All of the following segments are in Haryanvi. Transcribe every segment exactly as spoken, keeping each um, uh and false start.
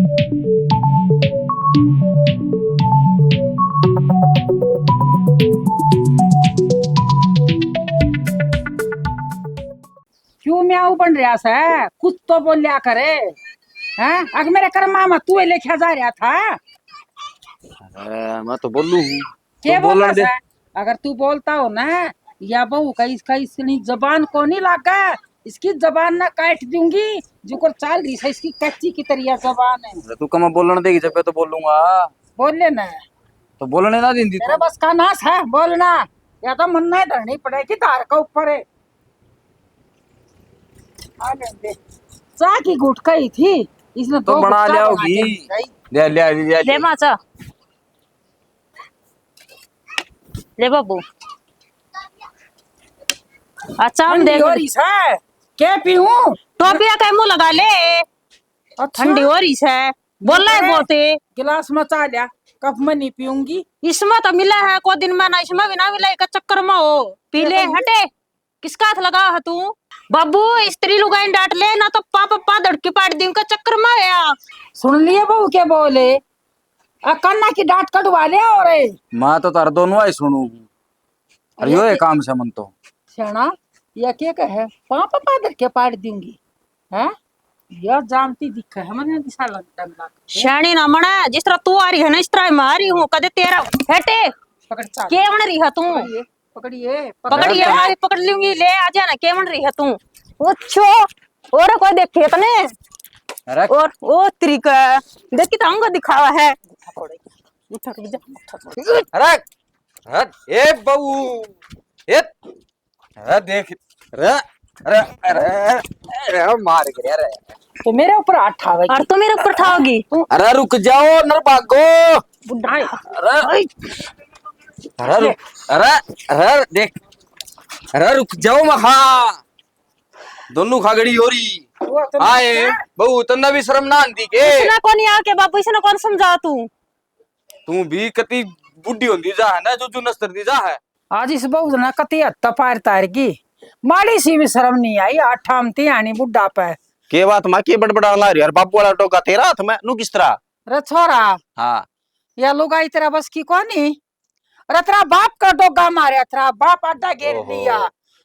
क्यों म्याऊ बन रहा सै? कुछ तो बोल्या करे। हैं? अग मेरे कर्मा में तू ही लिखा जा रहा था। अरे, मैं तो बोलूं हूँ। के तू बोलण बोलना दे। सै? अगर तू बोलता हो ना, या बहू का, इसका, इसकी जबान को नहीं लागा, इसकी जबान ना काट दूंगी। जो कर चाल रही है, इसकी कच्ची की तरह जबान है। अरे, तू कम बोलण देगी, जब तो बोलूंगा। बोले ना। तो बोलने ना देंदी तेरा तू। बस का नाश है बोलना, या तो मन नहीं धरनी पड़ेगी धार का ऊपर है। आ ले दे। चाह की घुट कही थी, इसने तो दो बना गुटखा लिया बना होगी। के दी। ले, ले, ले, ले, ले ले। माँ चाह। ले बाबू। अच्छा, हम ठंडी देख। हो रही है, क्या पीऊं? टोपिया का मुंह लगा ले। अच्छा। ठंडी हो रही है। बोला है अरे, बहुत। गिलास में चाह लिया, कप में नहीं पीऊंगी। इसमें तो मिला है, को दिन में ना, इसमें भी ना मिला, एक चक्कर में हो। पी ले, चलो। हटे। किसका हाथ लगा है तू? बाबू, स्त्री लुगाई डांट ले ना, तो पाप पा धड़की पाड़ दी, उनका चक्कर में आया। सुन लिए बहू के बोले, आ कान्ना की डांट कटवा ले। और माँ तो तार दोनों आई सुनू। अरे यो ये ये के काम से मन तो। स्याणा, या के कहे, पाप पा धड़के पाड़ दूंगी, हैं? या जानती दिखे है, मने दिशा लग, डर लग। स्याणी ना मना, जिस तरह तू आ रही है ना, इस तरह मैं आ रही हूँ। कदे तेरा हटे। पकड़ चाल। के बन रही है तू? पकड़िए, पकड़िए, पकड़िए, पकड़। मारी पकड़ लूंगी, ले आ जाना, के बन रही है तू? ओ छो, और कोई देखे तने? अरे। और ओ तरीका, देखी तो हमको दिखावा है। उठा, रुक जा। अरे, अरे, ए बहू, ए, अरे देख, अरे, अरे, अरे, अरे, मार गिरे, अरे। तो मेरे ऊपर हाथ ठावेगी। और तो मेरे ऊपर ठाओगी। अरे रुक जाओ, नर भागो। बुढ़ा है। अरे, अरे रुक, अरे, अरे देख, अरे रुक जाओ मखा। दोनों खागड़ी हो रही। वो तो आए, नहीं है। बहू, तन्ने भी शर्म ना आंदी के? इसने कौन आके बाबू, इसने कौन समझा तू? तू भी कती बुढ़ी होंदी जा है ना, जो, जो नस्तर दी जा है। आज इस बहू ने कती हद तक पार तार गई, माड़ी सी भी शर्म नहीं आई। आठ ठाम थी आनी बुढ़ा पे। के बात माँ, के बड़बड़ा ला रही यार? बाबू वाला टोका तेरा हाथ में, नू किस तरह? रे छोरा, हाँ। या लुगाई तेरा बस की कोनी। अरे तेरा बाप का डोगा मारया, तेरा बाप आधा घेर ओहो। लिया,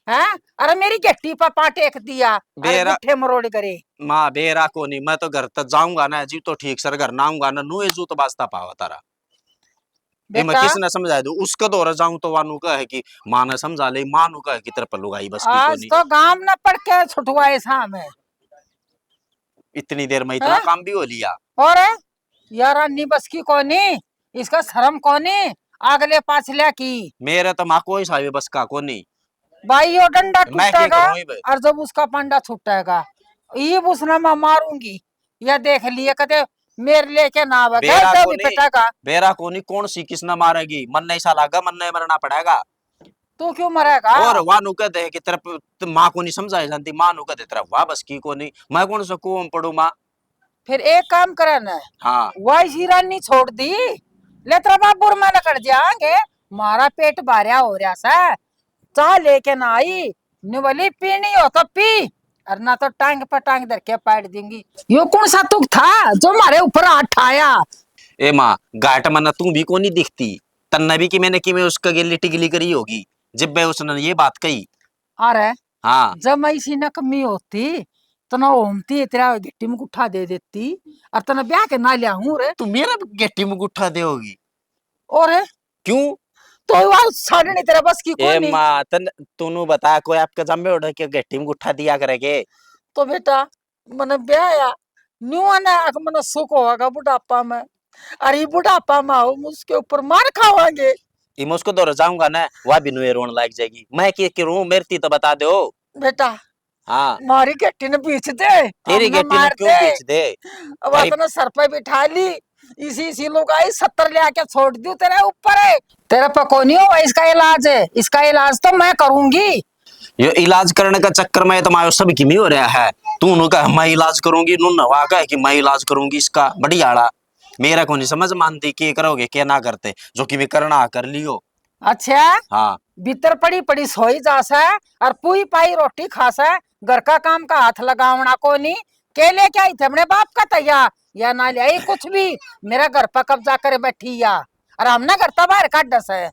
हैं? अरे मेरी गट्टी पर पा टेक दिया, अरे बेरा गुट्ठे मरोड़ करे। माँ, बेरा कोनी, मैं तो घर तक जाऊंगा ना जी, तो ठीक सर घर ना आऊंगा ना, नू ए जूत बाजता पावा तारा। ये मैं बेटा। किसने समझा दूं? उसके दौरा जाऊं तो वानू कहे कि माँ ने समझा ले, माँ नू कहे कि तेरे पर लुगाई बस की आज कोनी। तो गांव न पड़ के छुटवाए सामे। इतनी देर में इतना हाँ? काम भी हो लिया। और यार, अन्नी बस की कोनी, इसका शर्म कोनी, आगले पाछले की। मेरे तो माँ कोई सा भी बस का कोनी। भाई, यो डंडा मैं के टूटेगा करूं इबे? और जब उसका पांडा छूटेगा, ईब उसने मैं मारूंगी। या देख लिए, कदे मेरे लेके ना आवे, बेरा घर से भी कोनी, पिटेगा। बेरा कोनी, कौन सी किसने मारेगी? मन नहीं सा लागा, मन नहीं मरना पड़ेगा। तू क्यों मरेगा? और वानू कह दे कि तेरा प-, त-, माँ को नहीं समझाई जाती, माँ नू कह दे तेरा वाह बस की को नहीं, मैं कौन सा कुआं में पड़ू माँ? फिर एक काम करे ना, हाँ। वाई सी रानी छोड़ दी, ले तेरा बाबू और मैं लकड़ जाएंगे, मारा पेट भार्या हो रहा सा, चाह लेके ना आई, न्यू बोली पीनी हो तो पी, और ना तो टांग पर टांग धर के पाड़ देंगी। यो कौन सा तुक था जो मारे ऊपर हाथ ठाया? ए माँ, घाट मन्ना तू भी कोनी दिखती, तन्ने भी किमे ने किमे उसके गेली टिगली करी होगी, जब वे उसने ये बात कही। अरे, हाँ। जब मैं इसी नकमी होती, तो ना होमती, तेरा गिट्टी में गुट्ठा दे देती, और तने ब्याह के ना लिया हूँ रे। तू मेरा गिट्टी में गुट्ठा देगी? और क्यों? तो यार, साढ़े नहीं तेरा बस की ए कोनी। माँ, तन, तूनू बता, कोई आपके जम्मे उठे के गिट्टी में गुट्ठा दिया करेगे? तो बेटा, मने ब्याह या, न्यू आना अक मने सुख होगा बुढ़ापा में। अरे बुढ़ापा में हो, उसके ऊपर मार खावांगे। इमे उसको दौर जाऊंगा ना, वह भी नुए रोन लग जाएगी। मैं के करूं, मेरे ती तो बता दो। बेटा, हाँ। मारी गट्टी ने बीच दे, तेरी हमने गट्टी ने मार क्यों दे। बीच दे? अब तेरी अपने सर पे बिठा ली, इसी, इसी लुगाई सत्तर ले आके छोड़ दूं तेरे ऊपर। तेरे पे कोनी हो इसका इलाज, इसका इलाज तो मैं करूंगी। यो इलाज करने का चक्कर में तो मायो सब किमी हो रहा है। तू नु कह मैं इलाज करूंगी, नु नवा कह कि मैं इलाज करूंगी इसका, बढ़िया आला। मेरा को नहीं समझ मानती, के करोगे, के ना करते, जो कि मैं करना कर लियो। अच्छा? हाँ। भीतर पड़ी पड़ी सोई जा सै और पूई पाई रोटी खा सै, घर का काम का हाथ लगावना कोनी। के लेके आई थे अपने बाप का तैया? या ना ले आई कुछ भी। मेरा घर पर कब्जा करे बैठी या, और हमने घर तै बाहर काढ़ा से।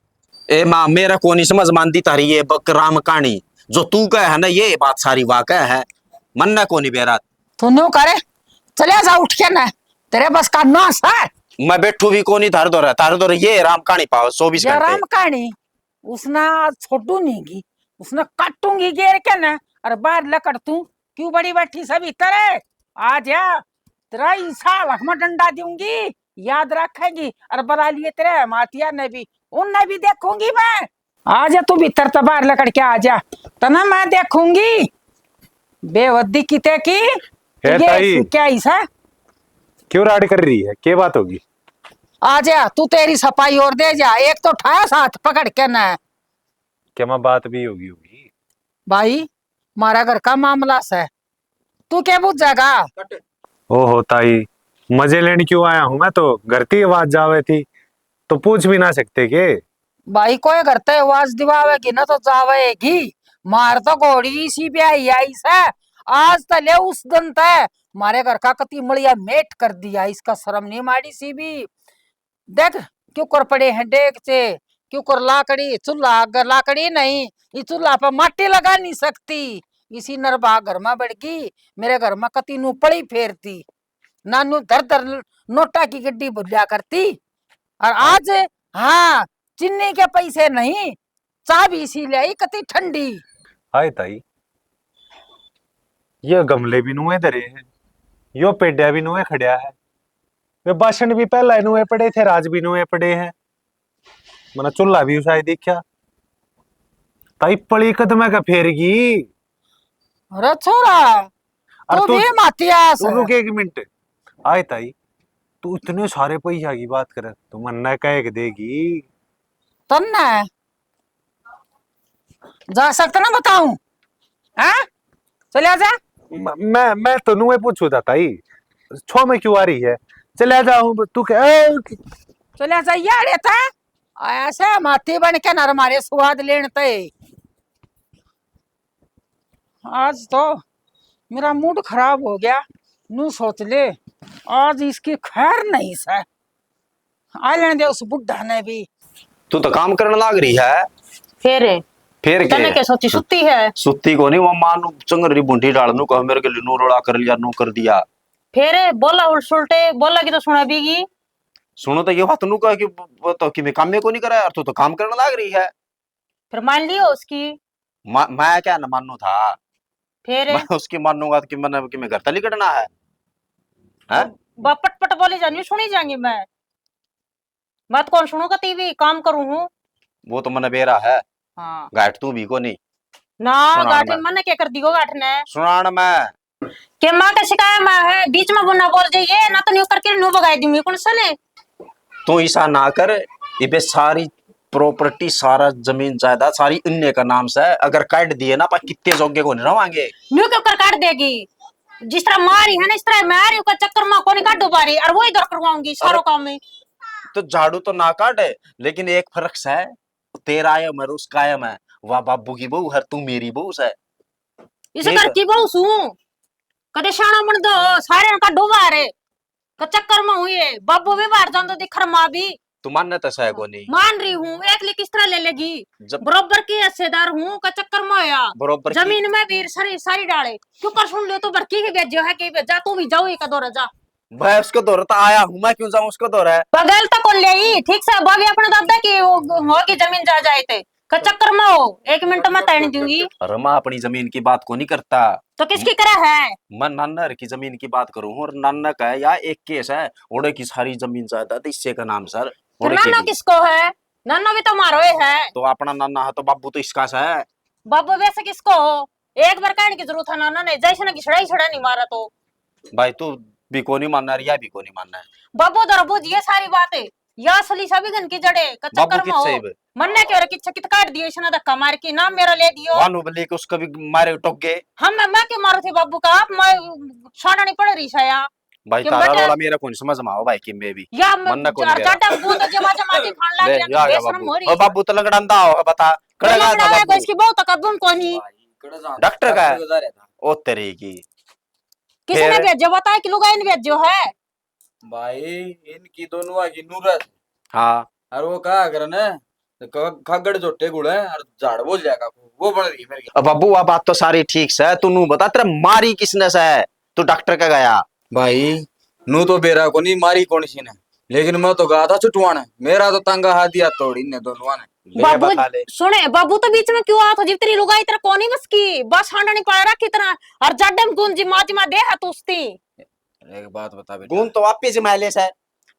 ए माँ, मेरा कोनी समझ मानती थारी ये बकराम कहानी। जो तू कहे है ना, ये बात सारी वाकई है। मन ना कोनी बेरा। तू न्यू करे, चले जा उठ के ना, तेरे बस का ना सै। मैं बैठू भी कोनी थारे धोरे, थारे धोरे ये राम कहानी पाओ चौबीस या घंटे। राम कहानी, उसने आज छोड़ू नहीं गी, उसने काटूंगी गेर के ना, और बाहर लकड़ तू क्यों बड़ी बैठी सै भीतर है? आ जा, तेरा ईसा लख में डंडा दूंगी, याद रखेगी। और बुला लिए तेरे मातिया ने भी, उनने भी देखूंगी मैं। आ जा तू भीतर, तो बाहर लकड़ के आ जा, तने मैं देखूंगी। बेवद्दी किते की। हे ये ताई। क्या ईसा? क्यों राड़ कर रही है, के बात होगी? आ जा तू, तेरी सफाई और दे जा। एक तो ठाया साथ पकड़ के ना। क्या माँ, बात भी होगी होगी? भाई, मारा घर का मामला सै, तू के बुझेगा? ओहो ताई, मजे लेने क्यों आया हूँ मैं, तो घर की आवाज जावे थी, तो पूछ भी ना सकते के? भाई, कोई घर तै आवाज दिवावेगी ना तो जावेगी। मार तो घोड़ी इसी ब्याही आई सै, आज तै ले उस दिन तै मारे घर का कती मलिया मेट कर दिया, इसका शर्म नहीं माड़ी सी भी। देख, क्यूकर पड़े हैं डेगचे, क्यूकर लाकड़ी, चूल्हा अगर लाकड़ी नहीं, ये चूल्हा पर माटी लगा नहीं सकती। इसी नरबा घर में बढ़ गई, मेरे घर में कती नू पड़ी फेरती, नानू धर धर नोटा की गड्डी भुलिया करती। और आज, हाँ, चीनी के पैसे नहीं, चाबी सी ले आई कती ठंडी। हाय ताई, ये गमले भी नुए धरे हैं, यो पेड्या भी नुए खड़या है, वे बासन भी पहला नुए पड़े थे, राज भी नुए पड़े हैं। मैंने चूल्हा भी उसाए देखा। ताई पड़ी कदम का फेर गई। अरे छोरा, अरे तू तू, भी मातिया तू से। रुक एक मिनट। आए ताई, तू इतने सारे पैसा की बात करे, तू मन्ने कह के देगी? तन्ने जा सकते ना बताऊं, हाँ? चले जा। म-, मैं, मैं तो नुए पूछू था ताई, छो में क्यों आ रही है? चले जा, हूँ, तू कह, ए, चले जा, ये अड़े था, ऐसे माती बन के नर मारे स्वाद लेन ते। आज तो मेरा मूड खराब हो गया। नू सोच ले, आज इसकी खैर नहीं सै। आ लेने दे उस बुढ़ा ने भी। तू तो काम करने लाग रही है। फिर? फिर तने के? के सोची सुती है? सुती को नहीं, वो माँ नू चंगर री बूंदी डाल नू कहो, मेरे के लिए नू रोला कर लिया, नू कर दिया। फिर बोला उल्ट सुल्टे, बोला की तो सुना भी की। सुनो तो ये बात नू कह कि वो तो कि मैं काम में को नहीं करा यार, तू तो काम करने लाग रही है। फिर मान लियो उसकी। मा-, मैं क्या न मानू था? फिर? मैं उसकी मानूंगा तो कि मैंने, कि मैं घर तली कटना है? हैं? ब-, पट पट बोली जानी, सुनी जाऊंगी मैं। मैं तो कौन सुनू कती भी, काम करूँ हूँ। वो तो मने बेरा है। हाँ। घाट तू भी को नहीं। ना, सुनान घाट में। मन्ने के कर दियो घाट ने? सुनान में। के माँ के शिकायत में है, बीच में वो ना बोल जाइए, ना तो न्यू करके न्यू बगाई दूंगी, कौन सा ने? तू ऐसा ना कर, इबे सारी प्रॉपर्टी, सारा जमीन जायदाद, सारी इन्ने का नाम से, अगर काट दिए ना, पर कितने जोगे को नहीं रवांगे। न्यू क्यों कर काट देगी? जिस तरह मारी है ना, इस तरह मैं आ रही हूँ, का चक्कर में कोनी काटू बारी, और वो इधर करवाऊंगी सारो अरे, काम में। तो झाड़ू तो ना काटे, लेकिन एक फर्क से, तेरा आया मैं, उसका आया मैं, वह बाबू की बहू है, तू मेरी बहू से। इस ठीक घर है। की बहू सूं, कदे शाना मन दो, सारे का डोबा रे, का चक्कर में हुई है, बाबू भी बाहर जान दो, दिखर माँ भी। तू मानना तो सह कोनी। मान रही हूँ, एकली किस तरह ले लेगी? जब बराबर की हिस्सेदार हूँ, का चक्कर में होया। बराबर की। जमीन में भी सारी, सारी डाले। क्यों कर सुन ले, तू भड़की ही भेजो है, कि भेजा, तू भी जाओ, एक दो रजा। मैं उसको दौर तो आया हूँ, मैं क्यों जाऊँ उसको दौर है? पगल तो कौन ले ही? ठीक से भाभी अपने दादा की वो, होगी जमीन जा जाए थे। का चक्कर में हो, एक मिनट में तैन दूंगी। अरे माँ, अपनी जमीन की बात को नहीं करता। तो किसकी करे है? मैं नाना की जमीन की बात करूँ हूँ, और नाना का है या एक केस है, ओड़े की सारी जमीन जायदाद हिस्से का नाम सर। फिर ओड़े की नाना भी। किसको है? नाना भी तो मारो ही है। तो अपना नाना है तो बाबू तो इसका सा है। बाबू वैसे किसको हो? एक बार कहने की जरूरत है नाना ने, जैसे ना घिसड़ा ही छड़ा नहीं मारा तो। भाई तू भी को नहीं मानना, रिया भी को नहीं मानना है। बाबू तो रबू जी ये सारी बात है। या असली सभी गन की जड़े का बाबू चक्कर में कित हो। सही बे? मन्ने के और किच्छे कित काट दियो, इसने धक्का मार के नाम मेरा ले दियो। वानू बली के उसको भी मारे टोक गए। हम मैं, मैं क्यों मारू थे बाबू का? आप मैं साड़ा नहीं पड़ रही साया। भाई, कि तारा बता रोला मेरा कौन समझ में आओ भाई, कि मैं भी या म-, मन ना कौन जा-, मेरा। जाटा बूंद जमा जमा के खान लाग ले, रहा, या आ गया बेसरम बाबू। हो रही ओ है। बाबू, तो लंगड़ांदा हो, बता, कड़े गया था लंगड़ा है, बाबू? इसकी बहू तो कदम कोनी। डॉक्टर का है? डॉक्टर के जा रहा था। ओ तेरी की। किसी ने फिर? भेजो, बता कि लुगाई ने भेजो है। भाई, इनकी दोनों की नूरत। हाँ। और वो कहा करे ना, तो ख-, खागड़ झोटे गुड़े और झाड़ बोल जाएगा, वो बन रही है मेरे। अब बाबू, आ बात तो सारी ठीक से, तू नू बता, तेरा मारी किसने से? तू डॉक्टर का गया? भाई, नू तो बेरा को नहीं मारी कौन सी ने, लेकिन मैं तो गया था छुटवाने, मेरा तो तंगा हाथ दिया तोड़ी ने दोनों ने। ले बाबू, बता ले। सुने, बाबू तो बीच में क्यों आया था? जिब तेरी लुगाई तेरा कोनी बस की, बस हांडा नहीं पाया रखी तरह, और जाडे में गुंजी माजी मा दे है तू उसती। एक बात बता बेटा। गुण तो आप ही जमा ले से।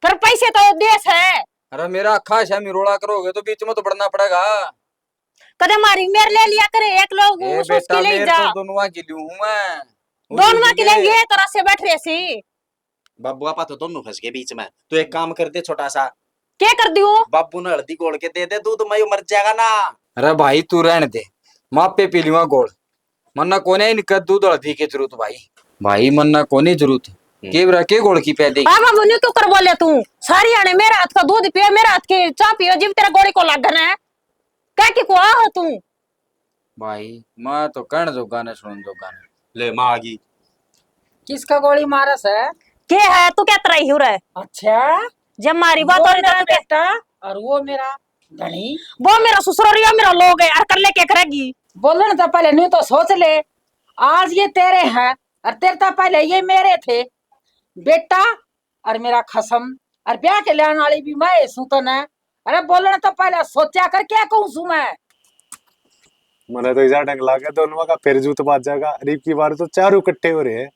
पर पैसे तो दे से। अरे मेरा अखा से मिरोला करोगे तो बीच में तो पड़ना पड़ेगा। कदे मारी मेर ले लिया करे, एक लोग ए उस उसकी बेटा, ले मेर जा। तो दोनों की लूं हूं मैं। दोनों की ले, ये तरह से बैठ रहे सी। बाबू, आपा तो दोनों फंस गए बीच में। तू एक काम कर दे छोटा सा। क्या कर दूं? बाबू ने हल्दी घोल के दे दे दूध में, यो मर जाएगा ना। अरे भाई, तू रहने दे, मैं आपे पी लूंगा घोल। मन्ना कोने इनका दूध हल्दी की जरूरत भाई। भाई, मन्ना कोनी जरूरत। हम्म। के बरा के घोल की पै दे। हाँ बाबू, न्यू क्यों कर बोले तू? सारी आने मेरे हाथ का दूध पियो, मेरे हाथ की चाय पियो, जिब तेरा गोली को लागन है। क्या की को आ हो तू? भाई, मैं तो कहण जोगा ने सुनण जोगा ने। ले, माँ आ गई। किसका गोली मारस है? के है? तू क्या तराई हो रहा है? अच्छा, जब मारी बात वो हो रही मेरा तो तू क्या बेटा और वो मेरा धनी। वो मेरा ससुर और ये मेरा लोग है, और कर ले क्या करेगी? बोलण तो पहले न्यू तो सोच ले। आज ये तेरे हैं और तेरे तो पहले ये मेरे थे। बेटा और मेरा खसम, और ब्याह के लेने वाली भी मैं ही सूं तने। अरे बोलण तो पहले सोचा कर, क्या कहूं सूं मैं? मने तो इजा ढंग लागे दोनों का फिर जूत बाज जाएगा। अरे की बार तो चारों इकट्ठे हो रहे हैं।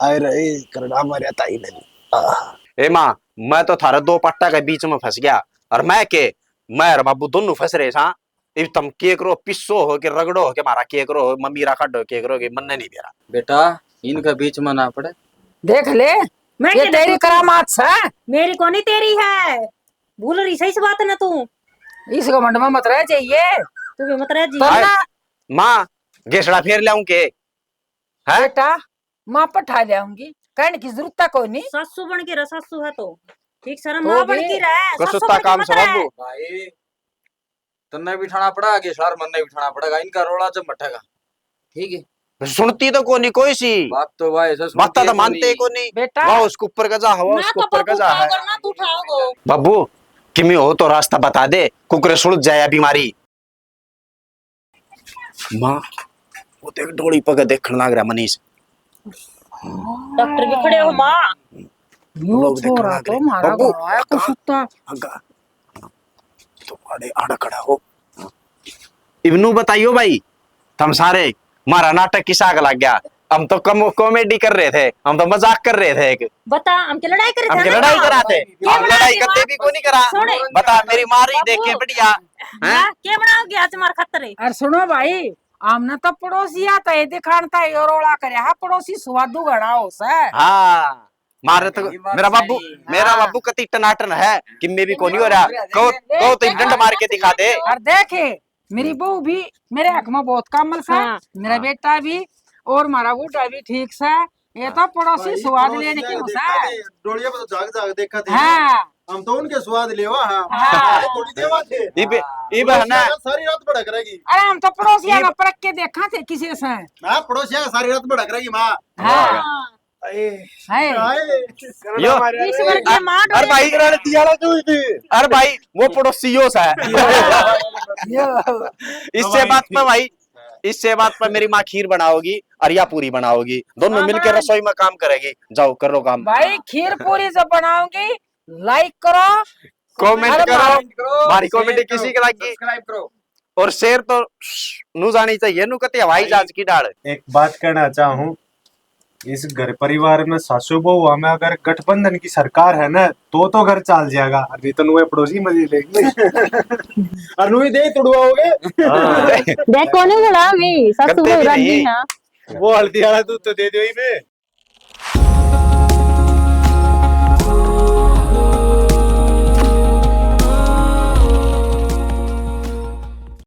आए रे, करड़ा मारया ताई ने। आह। ए माँ, मैं तो थारे दो पट्टा के बीच में फंस गया। और मैं के, मैं और बाबू दोनों फंस रहे सा। इब तम के करो, पिस्सो हो के रगड़ो हो के मारा के करो, मम्मी रा काढो के करो के मन्ने नहीं बेरा। बेटा, इनका बीच में ना पड़े। देख ले, मैं ये क्या तेरी देखूं? करामात से। मेरी कोनी, तेरी है। भूल रही सही से बात ना तू। इस घमंड में मत रह जाइए। तू भी मत रह जी। तब आए, ना। माँ, गेसड़ा फेर लाऊं के? हैं? बेटा, माँ पठा ले आऊंगी, कहने की जरूरत कोई नहीं। सासू बन के रह, सासू है तो ठीक, शर्म तो माँ बन भी के रह, सासू कसूता बन के काम मत से रह। बाबू। भाई, तन्ने भी ठाणा पड़ा, आगे सार मन्ने भी ठाणा पड़ेगा, इनका रोला जब मटेगा। ठीक है। सुनती तो कोनी कोई सी। बात तो भाई, ऐसा सुनती बात तो है मानते ही कोनी। कोनी। बेटा। वाह, उसके ऊपर का जा, हवा ना उसके तो ऊपर का बाबू जा है। उठाओगे, ना तू उठाओगे। बाबू, किमी हो तो रास्ता बता दे, कुकरे सुलझ जाए बीमारी। माँ, वो देख, डोली पगे देखण लाग रहा मनीष। डॉक्टर भी खड़े हो, माँ। यो लोग देखण छोरा लाग तो रहे। मारा बाबू, घोड़ा है, अगा, कुसुत्ता। अगा। तुम्हारे आड़ खड़ा हो। इब नू बताइयो भाई, तम सारे, मारा नाटक किसा का लग गया? हम तो कम कॉमेडी कर रहे थे, हम तो मजाक कर रहे थे एक। बता, हम के लड़ाई करे हम थे के ना? लड़ाई करा थे? के हम लड़ाई करते भी कोनी करा। सुन। बता, मेरी मारी देख के बाबू। बढ़िया। हैं? हाँ, के बनाओगे आज मार खातर? अरे सुनो भाई, हमने तो पड़ोसिया तो ये दिखान था, यो रोला करे, हाँ, पड़ोसी सुवादू घड़ा हो से। हाँ, मारे तो ये बात मेरा बाबू, सही। मेरा हाँ। बाबू कति टनाटन है, किम्मे भी कोनी हो रहा। कहो, कहो तो डंड मार के दिखा दे। और देखे, मेरी हम्म। बहू भी मेरे हक में बहुत कामल सा, हाँ। मेरा हाँ। बेटा भी और मारा बूढ़ा भी ठीक सा। ये तो हाँ। पड़ोसी भाई, स्वाद पड़ोसी लेने की जाके घुसा देखा है। दे, डोलिया पे तो झाग झाग देखा थे। हाँ। हम तो उनके स्वाद लेवा, हाँ। हाँ। हमारे थोड़ी देवा थे। इब, इब है ना। पड़ोसिया का सारी रात भड़क रहेगी। अरे हम तो पड़ोसिया इब का परख के देखा थे किसी से। हाँ, पड़ोसिया का सारी रात भड़क रहेगी माँ। हाँ। हाँ। आए। हाय। आए। यो। ईश्वर के मार अरे भाई, डोले। अरे भाई, वो पड़ोसी यो सा है। यो। इससे बात पे भाई, इससे बात पे मेरी माँ खीर बनाओगी और या पूरी बनाओगी, दोनों हाँ, मिलके हाँ। रसोई में काम करेगी। जाओ, कर लो काम। भाई, खीर पूरी जब बनाओगी, like करो, comment अरे करो, भाई। हमारी comedy किसी के लगी। Subscribe करो। और share तो नू जानी चाहिए, नू कते हवाई भाई, जहाज की डाल। एक बात कहना चाहूँ, इस घर परिवार में सासू बहू में अगर गठबंधन की सरकार है ना, तो, तो घर चाल जाएगा, नहीं तो नुए पड़ोसी मजे लेंगे। और नुए दे तुड़वाओगे। हाँ। देखो नहीं बड़ा भी, सासू करते बहू भी राजी नहीं। ना। वो हल्दी वाला दूध तो दे दो ही बे।